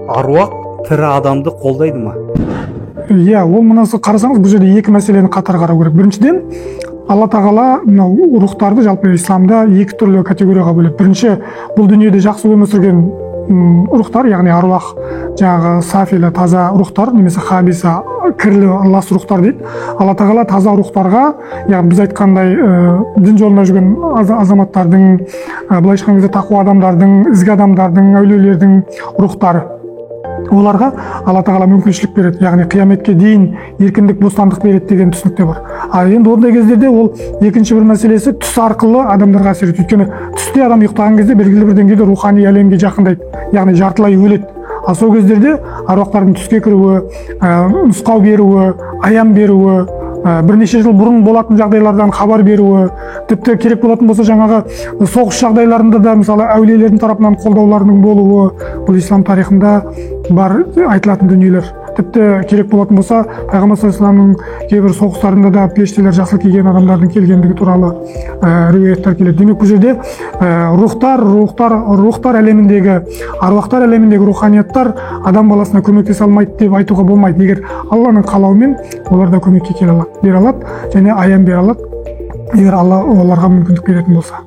Аруақ тірі адамды қолдайды ма? Иә, ол мынасы, қарасаңыз, бұл жерде екі мәселені қатар қарау керек. Біріншіден, Алла Тағала мынау рухтарды жалпы исламда екі түрлі категорияға бөледі. Бірінші, бұл дүниеде жақсы өмір сүрген рухтар, яғни аруақ, жаңағы сафилі, таза рухтар немесе хабиса, кірлі, лас рухтар дейді. Алла Тағала таза рухтарға, яғни біз айтқандай, дін жолында жүрген азаматтардың, былайша айтқан кезде, тақуа адамдардың, ізгі адамдардың, әулиелердің рухтары, оларға Алла Тағала мүмкіншілік береді, яғни қияметке дейін еркіндік, бостандық береді деген түсінік те бар. Ал енді ондай кездерде ол екінші бір мәселесі түс арқылы адамдарға әсер етеді. Өйткені түсте адам ұйықтаған кезде белгілі бір деңгейде рухани әлемге жақындайды, яғни жартылай өледі. Ал сол кездерде аруақтардың түске кіруі, нұсқау беруі, аян беруі, бірнеше жыл бұрын болатын жағдайлардан хабар беруі, тіпті керек болатын болса, жаңағы соғыс жағдайларында да, мысалы, әулиелердің тарапынан қолдауларының болуы, бұл ислам тарихында бар айтылатын дүниелер. Тіпті керек болатын болса, пайғамбар саллаллаху алейхи вассаламның кейбір соғыстарында да періштелер, жасыл киген адамдардың келгендігі туралы риуаяттар келеді. Демек, бұл жерде рухтар әлеміндегі, аруақтар әлеміндегі руханияттар адам баласына көмектесе алмайды деп айтуға болмайды. Егер Алланың қалауымен, олар да көмекке келе алады, бере алады және аян бере алады, егер Алла оларға мүмкіндік беретін болса.